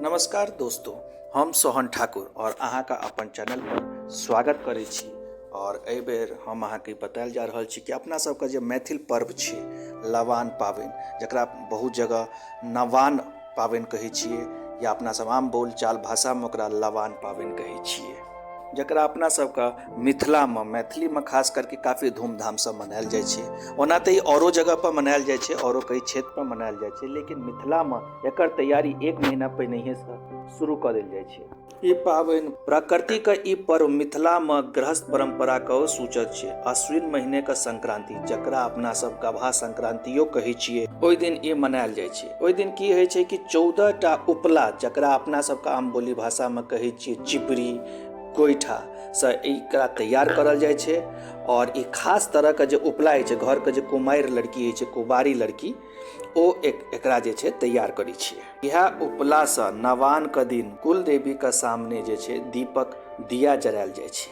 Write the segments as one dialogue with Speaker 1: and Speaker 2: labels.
Speaker 1: नमस्कार दोस्तों, हम सोहन ठाकुर और अहाँके अपन चैनल पर स्वागत करै छी। और एहि बेर हम अहाँके बतायल जा रहल छी कि अपना सबके जे मैथिल पर्व छै लवान पाबनि, जकरा बहुत जगह नवान पाबनि कहै छियै या अपना सब आम बोलचाल भाषामे ओकरा लवान पाबनि कहै छियै, जकरा अपना सबके मिथिलामे मैथिलीमे खास करके काफी धूमधामसँ मनायल जाइ छै। ओना तऽ ई औरो जगहपर मनायल जाइ छै, औरो कई क्षेत्रपर मनायल जाइ छै, लेकिन मिथिलामे एकर तैयारी एक महीना पहिनहिएसँ शुरू कऽ देल जाइ छै। ई पाबनि प्रकृतिके ई पर्व मिथिलामे गृहस्थ परम्पराके सूचक छै। अश्विन महीनेके संक्रांति, जकरा अपना सब गबहा संक्रांतियो कहै छियै, ओहि दिन ई मनायल जाइ छै। ओहि दिन की होइ छै कि 14 टा उपला, जकरा अपना सबके आम बोली भाषामे कहै छियै चिपरी, गोइठा से एकरा तैयार करल जाइ छै। और ई खास तरहके जे उपला होइ छै, घरके जे कुमारि लड़की होइ छै, कुबारी लड़की, ओ एकरा जे छै तैयार करै छै। इएह उपलासँ नवानके दिन कुल देवीके सामने जे छै दीपक दिया जरायल जाइ छै।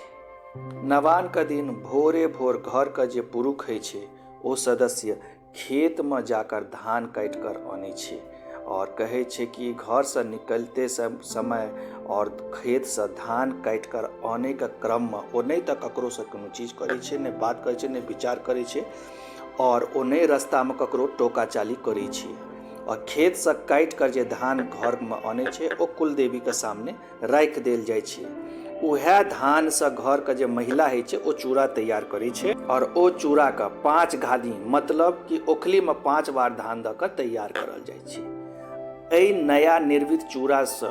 Speaker 1: नवानके दिन भोरे भोर घरके जे पुरुष होइ छै ओ सदस्य खेतमे जाकर धान काटि कर अनै छै और कहै छै कि घरसँ निकलते समय और खेतसँ धान काटि कर अनैके क्रममे ओ नहि तऽ ककरोसँ कोनो चीज करै छै, नहि बात करै छै, नहि विचार करै छै और ओ नहि रस्तामे ककरो टोका चाली करै छै। और खेतसँ काटि कर जे धान घरमे अनै छै ओ कुलदेवीके सामने राखि देल जाइ छै। उएह धानसँ घरके जे महिला होइ छै ओ चूड़ा तैयार करै छै और ओ चूड़ाके 5 घानी, मतलब कि ओखलीमे 5 बार धान दऽ कऽ तैयार करल जाइ छै। एहि नया निर्मित चूड़ासँ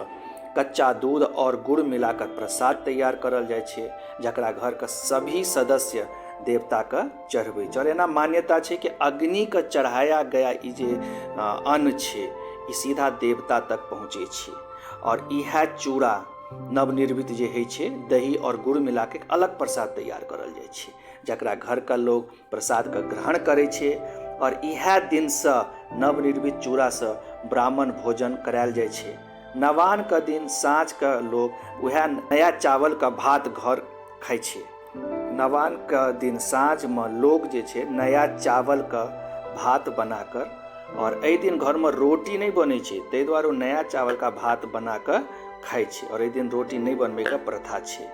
Speaker 1: कच्चा दूध और गुड़ मिलाकर प्रसाद तैयार करल जाइ छै, जकरा घरके सभी सदस्य देवताके चढ़बै छै। और एना मान्यता छै कि अग्निके चढ़ाया गया ई जे अन्न छै ई सीधा देवता तक पहुँचै छै। और इएह चूड़ा नवनिर्मित जे होइ छै दही और गुड़ मिलाके एक अलग प्रसाद तैयार करल जाइ छै, जकरा घरके लोग प्रसादके ग्रहण करै छै। और इएह दिनसँ नवनिर्मित चूड़ासँ ब्राह्मण भोजन करायल जाइ छै। नवानके दिन साँझके लोग उएह नया चावलके भात घर खाइ छै। नवानके दिन साँझमे लोग जे छै नया चावलके भात बनाकर, और एहि दिन घरमे रोटी नहि बनै छै ताहि दुआरे ओ नया चावलके भात बनाकऽ खाइ छै और एहि दिन रोटी नहि बनबैके प्रथा छै।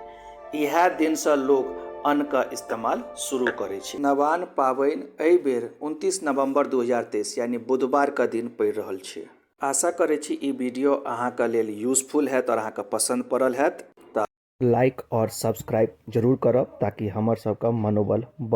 Speaker 1: इएह दिनसँ लोक अन्नके इस्तेमाल शुरू करै छै। नवान पाबनि एहि बेर 29 नवम्बर 2023 यानी बुधवारके दिन पड़ि रहल छै। आशा करै छी ई वीडियो अहाँके लेल यूजफुल हैत और अहाँके पसन्द पड़ल हैत। तऽ लाइक और सब्सक्राइब जरूर करब ताकि हमर सबके मनोबल बढ़।